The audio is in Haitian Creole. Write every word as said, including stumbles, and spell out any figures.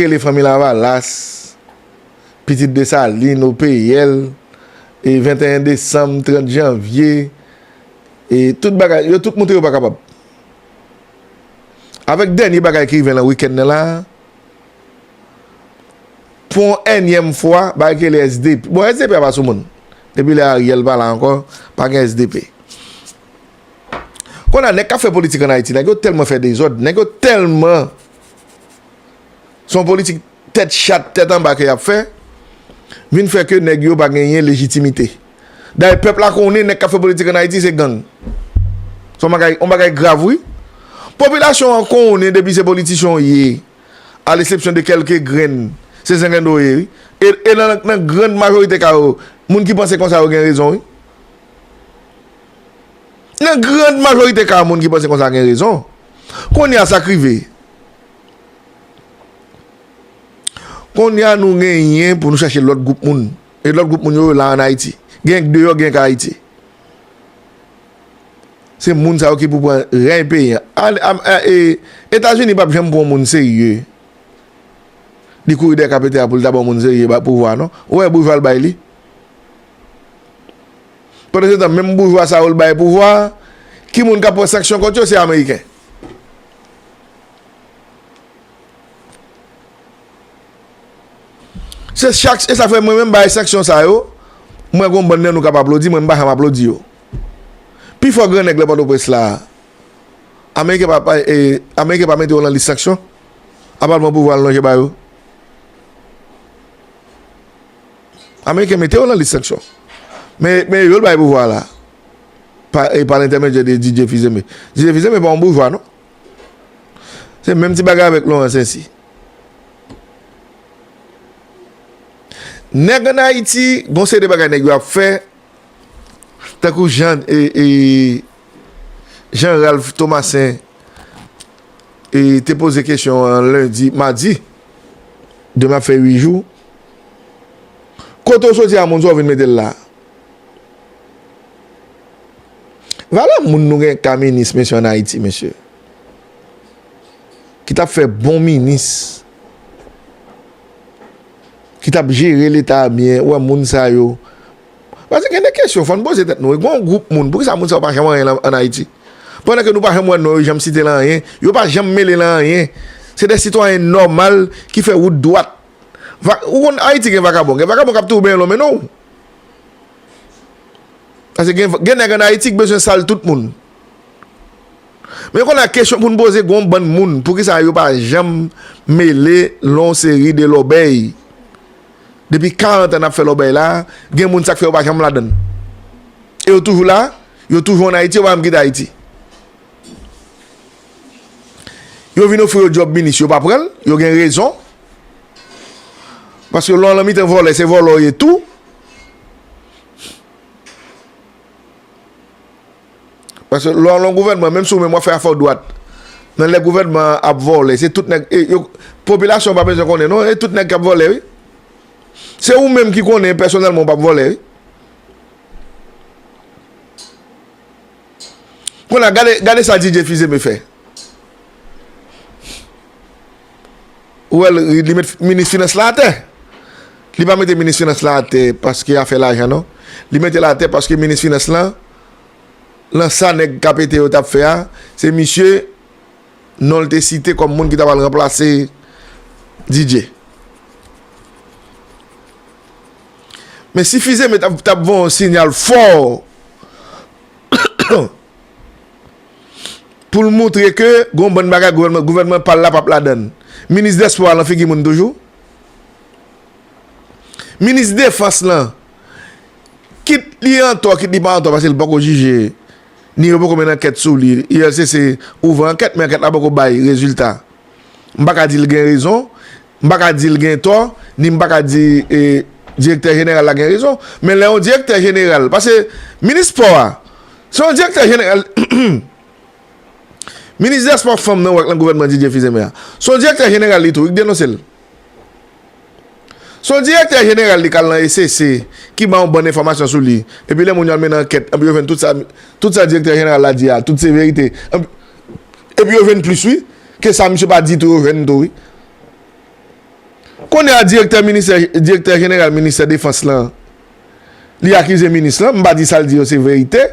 rele fanmi Lavalas, pitit Desalin, O P L, e venteyen desanm, trant janvye, e tout bagay, yo tout montre yo pa kapab. Avèk dènye bagay ki rive nan wikenn nan la, pou yon ènyèm fwa, bagay ki rele S D P. Bon, S D P a pa sou moun. Depi lè Ariel pa la ankò, pa gen S D P. Kounye a, nèg k ap fè politik ann Ayiti, nèg yo tèlman fè dezòd, nèg yo tèlman, se yon politik tèt chat, tèt anba ke y ap fè, vin fè ke nèg yo pa genyen lejitimite. Dayè, pèp la konnen nèg k ap fè politik ann Ayiti se gang. Se yon bagay, yon bagay grav, wi. Popilasyon an konnen depi se politisyen w ye, à l'exception de kèlke grenn, se zengendo w ye, wi. E, e nan, nan grann majorite ka yo, moun ki panse konsa yo gen rezon, wi. Nan grann majorite ka, moun ki panse konsa gen rezon. Kounye a, sa k rive. Kounye a, nou genyen pou nou chache lòt gwoup moun. E lòt gwoup moun yo la ann Ayiti. Gen k deyò, gen k Ayiti. Se moun sa yo ki pou pran rèy peyi an. A, a, a, e, Etazini p ap janm pran yon moun serye. Li kouri dèyè K P T a pou l ta ba yon moun serye ba pouvwa, non. Ou wè boujwa l bay li? Pandansetan, menm boujwa sa yo l bay pouvwa, ki moun k ap pran sanksyon kont yo? Se Ameriken. Se chak, e sa fè mwen menm bay sanksyon sa yo, mwen gon bann nan nou k ap aplodi, mwen m pa janm aplodi yo. Pi fò gran nèg nan Pòtoprens la, Ameriken pa, pa, e, Ameriken pa mete yo nan lis sanksyon, apa l pran pouvwa l lonje ba yo. Ameriken mete yo nan lis sanksyon. Men, men yo l bay pouvwa la. Pa, e, pa lentèmedyè de D J Fils-Aimé. D J Fils-Aimé pa yon boujwa, non. Se menm ti bagay avèk Laurent Saincy. Nèg ann Ayiti, gon seri de bagay nèg yo ap fè, tankou jan, e, e, Jean Ralph Thomassin, e, te poze kesyon an lendi, madi, demen ap fè uit jou. Kote w soti a, moun sa w vin mete l la? Valè moun nou gen ka minis, mesye, ann Ayiti, mesye. Ki t ap fè bon minis. Ki t ap jere leta a byen, ou wè moun sa yo. Paske gen de kesyon, fò n poze tèt nou. Gen yon gwoup moun, poukisa moun sa yo pa janm anyen lan, ann Ayiti? Pandan ke nou pa janm wè non yo janm site lan anyen, yo pa janm mele lan anyen. Se de sitwayen nòmal ki fè wout dwat. Va, ou konn Ayiti gen vakabon, gen vakabon k ap tou benyen lonmen non. Paske gen, gen nèg ann Ayiti k bezwen sal tout moun. Men kounye a kesyon pou n poze, gon bann moun, poukisa yo pa janm mele lan yon seri de lòbèy? Depi karant an n ap fè lòbèy la, gen moun sa k fè yo pa janm ladann. E yo toujou la, yo toujou ann Ayiti, yo pa janm kite Ayiti. Yo vin ofri yo djòb minis, yo pa pran l, yo gen rezon. Paske lè w lan mitan vòlè, se vòlè w ye tou. Paske lè w lan gouvènman, menm si w menm w ap fè afè w dwat, men lè gouvènman an ap vòlè, se tout nèg, e, yo, popilasyon an pa bezwen konnen non, e tout nèg k ap vòlè, wi. Se ou menm ki konnen pèsonèlman w p ap vòlè, wi. Kounye a, gade, gade sa D J Fils-Aimé fè. Ou wè l, li met minis finans la atè. Li pa mete minis finans la atè paske afè lajan, non. Li mete l atè paske minis finans lan, lan sa nèg K P T yo t ap fè a, se misye non l te site kòm moun ki ta pral ranplase D J. Men si Fils-Aimé t ap, t ap voye yon siyal fò pou l montre ke gon bann bagay gouvènman, gouvènman pa l la p ap ladann. Minis dèspò a lan figi moun toujou. Minis defans lan, kit li antò, kit li pa antò, paske li poko jije, ni yo poko mennen ankèt sou li. I L C C ouvè ankèt, men ankèt la poko bay rezilta. M pa ka di l gen rezon, m pa ka di l gen tò, ni m pa ka di, e, direktè jeneral la gen rezon. Men lè yon direktè jeneral, paske minis spò a, se yon direktè jeneral, minis dèspò fanm nan w wè k lan gouvènman D J Fils-Aimé a, se yon direktè jeneral li tou, wi, k denonse l. Se yon direktè jeneral li k al lan E C C, ki ba yon bann enfòmasyon sou li. Epi lè moun yo al mennen ankèt, epi yo jwenn tout sa, tout sa direktè jeneral la di a, tout se verite. Epi yo jwenn plis, wi, ke sa misye pa di tou, yo jwenn tou, wi. Kounye a, direktè ministè, direktè jeneral ministè defans lan, li akize minis lan, m pa di sa l di yo se verite.